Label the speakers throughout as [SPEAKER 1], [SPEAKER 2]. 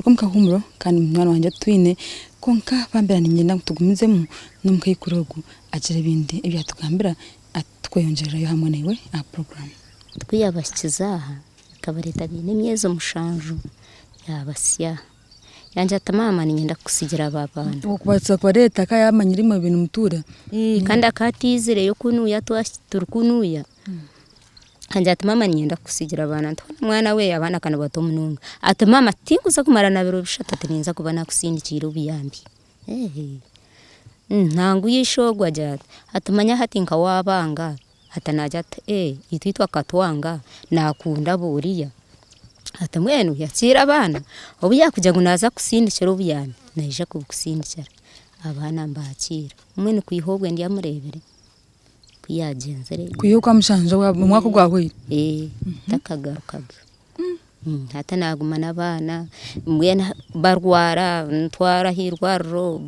[SPEAKER 1] Kuruga omu kahuumuro kandi munywani wangye otwine kwonka bambera niinyenda ngu tugumizemu n'omukaikuru ogu agire ebindi ebi yatugambira tukweyongyererayo hamwe naiwe aha puroguraamu.
[SPEAKER 2] Ku yaabahikize aha, akabareeta baine emyezi mushanju, yaabasya. Yangira ati, Maama niinyenda kukutsigira aba baana.
[SPEAKER 1] Okubaasa kubareeta akaba yaamanyire imwe abu nimutuura.
[SPEAKER 2] Kandi akaba ataizireyo kunuuya turi kunuuya. Angira ati, Maama niinyenda kukutsigira abaana. Nti hoona mwana we abaana ka ni bato munonga. Ati, Maama tinkuza kumara na biro bishatu ati ninza kuba naakusindikiire obuyambi. Nangwa ishe ogwo agira ati, ati manya hati nka waabanga, ati naagira ati ee itwe itwe akatwanga naakunda buriya, ati mbwenu yakiire abaana, obu yaakugira ngu naaza kukusindikira obuyambi naija kubukusindikira, abaana mbaakiira, mbwenu kwiha obwe ndyamureebire ku yaagyenzire.
[SPEAKER 1] Kwiha okwa mushanju omwaka ogwahweire?
[SPEAKER 2] Ee, takagarukaga. Hati naaguma n'abaana mbwenu barwara ntwara aha irwariro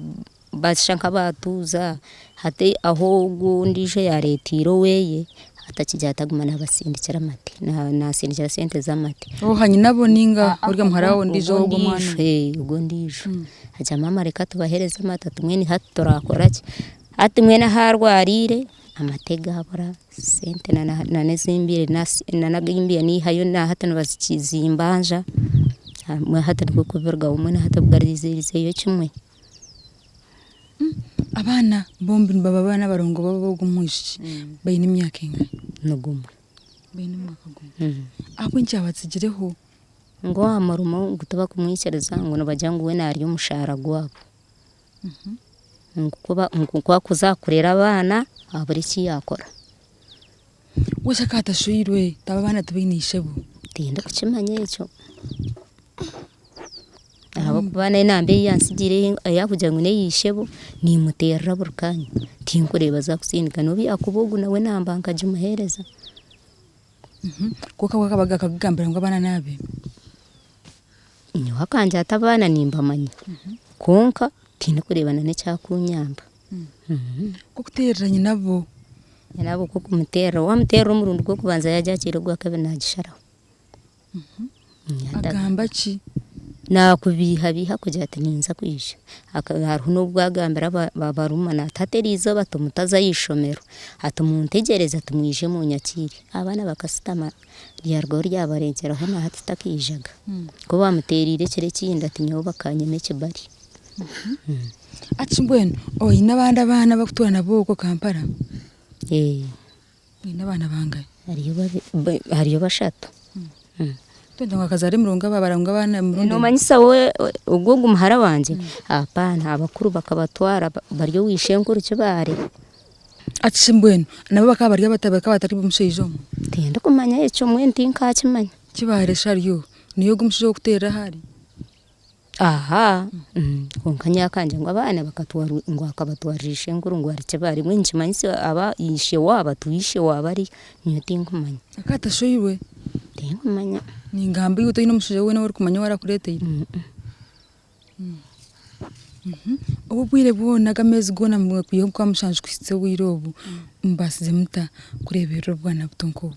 [SPEAKER 2] bashusha nk'abaatuuza hati ahu ogu ondiijo yaareeteire oweeye hati akigira ati aguma naabasindikira amate naasindikira sente z'amate.
[SPEAKER 1] Oha nyinabo ninga orya muhara we ondiijo ogwo omwana
[SPEAKER 2] ogu? Ogwo ondiijo. Agira maama reka tubaheereze amate ati mbwenu hati turakora ki? Hati mbwenu ahu arwariire amate gaabura. Sente na n'ezimbiire na n'agimbiire niihayo na hati nibazimbanja mbwenu hati nikwo kubirugaho mbwenu hati bugariziizeyo kimwe.
[SPEAKER 1] Abaana bombi nibaba abaana abarongo b'ogwo omwishiki baine emyaka engahi?
[SPEAKER 2] Ni gumwe.
[SPEAKER 1] Baine omwaka gumwe. Ahabw'enki yaabatsigireho?
[SPEAKER 2] Ngu aha murimo ngu tibakumwikiriza ngu nibagira ngu we naarya omushaara gwabo. Ngu ku arikuza kurera abaana abure eki yaakora.
[SPEAKER 1] We shi akaba atashweirwe abo abaana tibaine ishebo?
[SPEAKER 2] Tindikukimanya ekyo ahabw'okuba n'enamba ei yantsigiire ei arikugira ngu n'eya ishebo niimuteerera buri kaanya tinkureeba zaakutsindika n'obu yaakuba ogu nawe enamba nkagimuheereza.
[SPEAKER 1] Kwonka we akakugambira ngu abaana n'abe?
[SPEAKER 2] Nyowe akangira ati abaana nimbamanya kwonka tindikureeba na n'ekyakunyamba.
[SPEAKER 1] Nk'okuteerera nyinabo.
[SPEAKER 2] Nyinabo nk'okumuteerera, waamuteerera omurundi gw'okubanza yaagyakiira ogwakabiri naagisharaho.
[SPEAKER 1] Agamba ki?
[SPEAKER 2] Naakubeihabeiha akugira ati ninza kwija. Hariho n'obu agambira barumuna ati hati eriizooba ati mutaza aha ishomero, ati muntegyereze ati mwije munyakiire. Abaana bakashutama ryarugaho ryabarengyeraho na hati takaijaga. Ku baamuteereire ekiro ekindi ati nyowe bakanyima ekibari.
[SPEAKER 1] Hati mbwenu oine abandi abaana abu orikutuura nabo okwo Kampala? Oine abaana bangahi?
[SPEAKER 2] Hariyo bashatu.
[SPEAKER 1] Twenda ngu akazaara emirongo ababara ngu abaana emirundi.
[SPEAKER 2] Noomanyisa we ogwo ogu muhara wangye? Hapaana, abakuru bakabatwara bari owa ishenkuru Kibaare.
[SPEAKER 1] Hati shi mbwenu nabo bakaba bari abata bakaba batari b'omushaija omwe?
[SPEAKER 2] Tindikumanya ekyo mbwenu tinkakimanya.
[SPEAKER 1] Kibaare shi ari oha? Niiwe ogu omushaija ou orikuteerera ahu ari?
[SPEAKER 2] Aha kwonka nyowe akangira ngu abaana bakatwarwa ngu akabatwarira ishenkuru ngu ari Kibaare mbwenu nikimanyisa aba ishe waabo atuura ishe waabo ariyo nyowe tinkumanya.
[SPEAKER 1] Akaba atashweirwe?
[SPEAKER 2] Tinkumanya.
[SPEAKER 1] Ningamba iwe toine omushaija weena ou orikumanya ou arakureeteire? Obu obwire bwona aga ameezi goona kwiha omu kwamushanju kuhitsya obwire obu mubaasize muta kureeberera obwana buto nk'obu?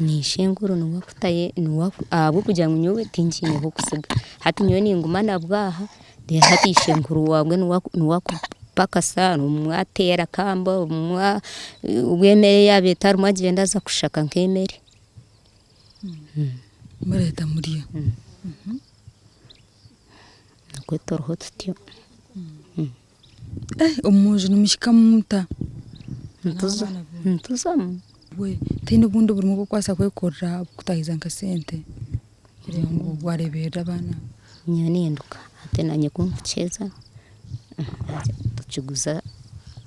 [SPEAKER 2] N'ishenkuru niwe akutayo niwe ahabw'okugira ngu nyowe tinkiine h'okutsiga hati nyowe ninguma nabwo aha reero hati ishenkuru waabwo niwe akupakasa obumwe ateera kamba obumwe obu emere yaaba etarimu agyenda aza kushaka nk'emere.
[SPEAKER 1] Mureeta murya.
[SPEAKER 2] Nikwo turiho tutyo.
[SPEAKER 1] Omunju nimuhikamu muta?
[SPEAKER 2] Nituzamu.
[SPEAKER 1] Tihaine obundi burimo obu orikubaasa kwekorera kutahiza nka sente kureeba ngu wareeberera abaana abo?
[SPEAKER 2] Nyowe ninduka hati nanye ku nkukyeza tukiguza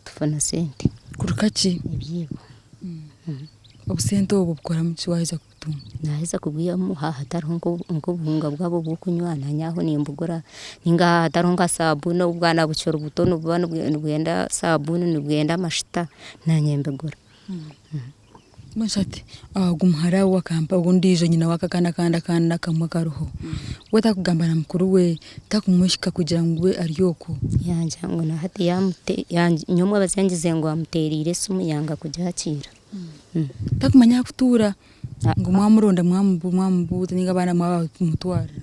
[SPEAKER 2] tufuna sente.
[SPEAKER 1] Kuruka ki?
[SPEAKER 2] Ebyibo.
[SPEAKER 1] Obusente obwo obukoramu ki waaheza kubutunga?
[SPEAKER 2] Naaheza kubwihamu haaba hatariho nk'obuhunga bwabo bw'okunywa naanye aho nimbugura nainga haaba hatariho nka saabuuni obwana bukiri buto nibuba nibwenda saabuuni nibwenda amashuta naanye mbigura.
[SPEAKER 1] Mbwenu shi hati ogu muhara we akampa ogu ondiijo nyina w'ako akaana akandi akaana akamwe akariho, we takugamba na mukuru we, takumuhika kugira ngu we ari okwo?
[SPEAKER 2] Yangira ngu na hati yaamute nyowe omwebazo yangize ngu amuteereire esimu yanga kugyakiira.
[SPEAKER 1] Takumanya ahakutuura ngu mwamuronda mwamubuuza ninga abaana mwabamutwarira.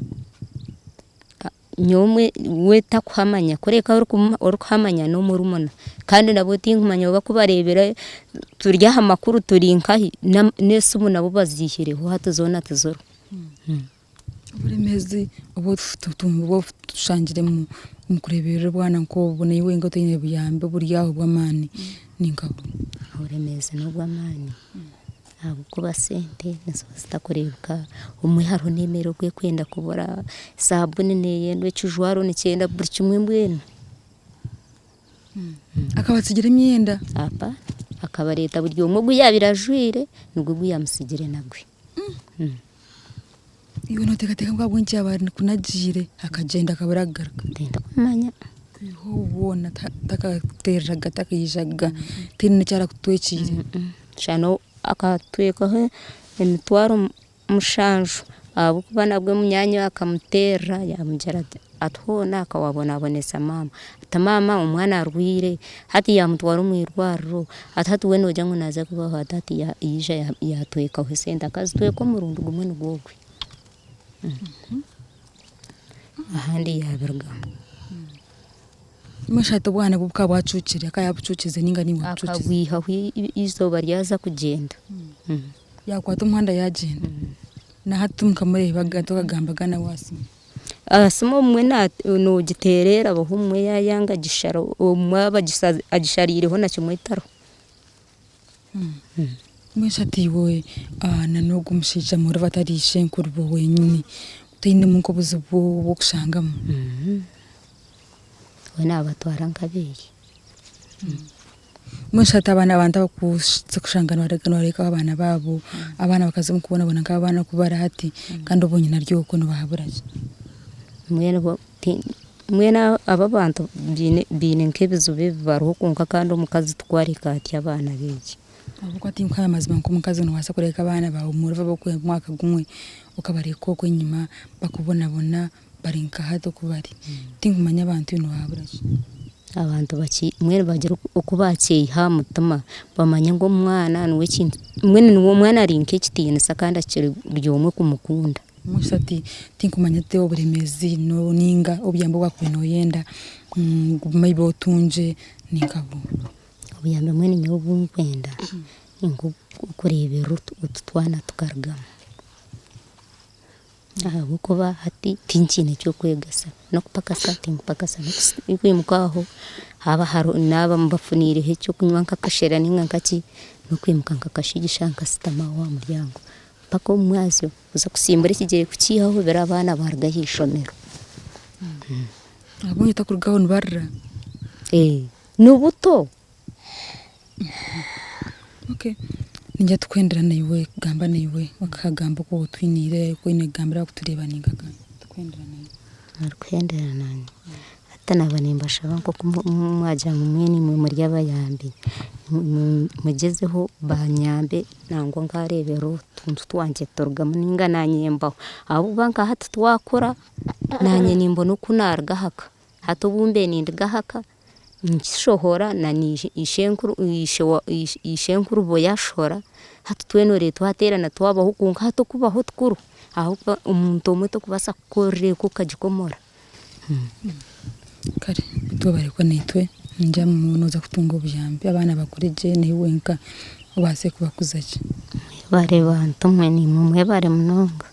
[SPEAKER 2] Nyowe we takuhamanya kureka orikuhamanya n'omurumuna kandi nabwo tinkumanya oba ku bareebire turi aha makuru turi nkahi n'esimu nabo baziihireho hati zoona tiziriho.
[SPEAKER 1] Oburemeezi obu otushangire omu kureeberera obwana nk'obu naiwe wenka otaine buyambi oburi aho obw'amaani ni nka buha?
[SPEAKER 2] Oburemeezi n'obw'amaani ahabw'okuba sente niziba zitakureebeka, obumwe hariho n'emere oku erikwenda kubura, saabuni neyendwa, ekijwaro nikyenda buri kimwe mbwenu.
[SPEAKER 1] Akabatsigira emyenda?
[SPEAKER 2] Hapana, akabareeta buri omwe ogu yaabaire ajwaire nigwo ogu yaamutsigiire nagwe.
[SPEAKER 1] Iwe noteekateeka ngu ahabw'enki yaaba akunagiire akagyenda akabura kugaruka?
[SPEAKER 2] Tindikumanya.
[SPEAKER 1] Kwiha obwo takakuteereraga takaijaga tihaine n'eki arakutwekiire?
[SPEAKER 2] Shana akatwekaho emitwaro mushanju ahabw'okuba nabwe munyaanya akamuteerera yaamugira ati ati hoona akawabonabonesa maama. Ati maama omwana arwaire hati yaamutwara omu irwariro ati hati we noogira ngu naaza kubaho ata hati yaija yaatwekaho esente akazitweka omurundi gumwe nigwo ogwe. Ahandi yaabirugamu.
[SPEAKER 1] Mbwenu shi hati obwana bwe bukaba bwacuukire akaba yaabucuukize nainga niiwe wabucuukize?
[SPEAKER 2] Akabwihaho eizooba ryaza kugyenda.
[SPEAKER 1] Yaakwata omuhanda yaagyenda. Na hati timukamureebaga tokagambaga nawe aha simu?
[SPEAKER 2] Aha simu obumwe noogiteerera abaho obumwe yaayanga agishara obumwe aba agishariireho na kimwe etariho.
[SPEAKER 1] Mbwenu shi hati iwe na n'ogwo mushaija muribo atari ishenkuru bo wenyini toinemu nk'obuzibu obu orikushangamu?
[SPEAKER 2] We naabatwara nk'abeeye.
[SPEAKER 1] Mbwenu shi hati abaana abantu abakushanga nibarekaho abaana baabo, abaana bakaza omu kubonabona nk'abaana oku bari hati kandi obwo nyina ari okwo nobahabura ki?
[SPEAKER 2] Mbwenu bo mbwenu abo abantu baine nk'ebizibu ebi bariho kwonka kandi omukazi tikwo areka atyo abaana beeye.
[SPEAKER 1] Ahabw'okuba tinkuhamya amazima nk'omukazi noobaasa kureka abaana baawe muri ab'omwaka gumwe okabareka okwo enyima bakubonabona bari nka hati oku bari. Tinkumanya abantu nibahabura ki.
[SPEAKER 2] Abantu mbwenu bagire oku bakyeyiha aha mutima bamanye ngu omwana niwe kintu mbwenu niwe omwana ari nk'ekitiinisa kandi akira buri omwe kumukunda.
[SPEAKER 1] Mbwenu hati tinkumanya hati oburemeezi ninga obuyambi obu wakubaire nooyenda ngu maybe otungye ninka buha?
[SPEAKER 2] Obuyambi mbwenu nyowe obu nkwenda ninkokureeberera otu twana tukarugamu. Ahabw'okuba hati tinkiine ky'okwegasa, n'okupakasa tinkupakasa, n'okwimuka aho haaba hariho naaba mbafuniireho eky'okunywa nk'akashera nainga nkaki, n'okwimuka nkakashigisha nkasitama aho aha muryango mpaka omu mwazyo kuza kusimbura ekigyere kukiihaho biri abaana baaruga aha ishomero.
[SPEAKER 1] Ahabw'enki otakurugaho nibarira?
[SPEAKER 2] Ni buto.
[SPEAKER 1] Okay. Ningira tukwendera naiwe kugamba naiwe okagamba oku otwiniire oku oine kugambira abakutureeba ningaga tukwendera naiwe.
[SPEAKER 2] Orikuhendera nanye. Hati naaba nimbashaba nk'oku mwagira ngu mbwenu imwe muri abayambi, mugyezeho banyambe nangwa nkareebera otuntu twangye turugamu nainga nanye mbaho. Ahabw'okuba nka hati twakura, nanye nimbona oku naruga aha ka. Hati obu mbaire ninduga aha ka nkishohora na ishenkurubo yaashohora, hati twena oreeba twateerana twabaho kwonka hati okubaho tikuriho ahabw'okuba omuntu omwe torikubaasa kukorera eka okagikomora.
[SPEAKER 1] Kare twebare kuba naitwe ningira nooza kutunga obuyambi abaana bakure gye naiwe wenka obaase kubakuza gye.
[SPEAKER 2] Mwebare bantu mwe naimwe mwebare munonga.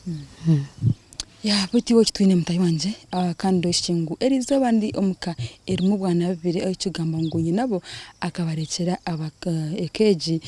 [SPEAKER 1] Ya beitu iwe ekitwine mutaahi wangye kandi oshushe ngu erizooba ndi omuka erimu obwana bubiri ekigamba ngu nyinabo akabarekyera eka egi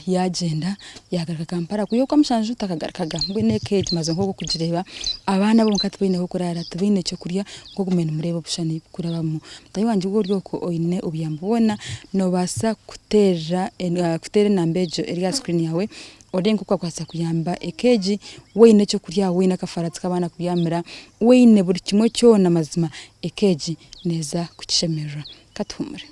[SPEAKER 1] yagyenda yagaruka Kampala kwiha okwamushanju takagarukaga mbwenu eka egi mazima nk'oku orikugireeba abaana bo bonka tibaine ah'okuraara tibaine ky'okurya nk'oku muriyo nimureeba obushushani burikurabamu. Mutaahi wangye waaba ori okwo oine obuyambi bwona noobaasa kuteera enamba egyo eri aha sikirini yaawe Oreebe nk'oku wakubaasa kuyamba eka egi, waine ekyokurya, waine akafaratsi k'abaana kubyamira, waine buri kimwe kyona mazima eka egi neeza kukishemererwa. Ka tuhumure.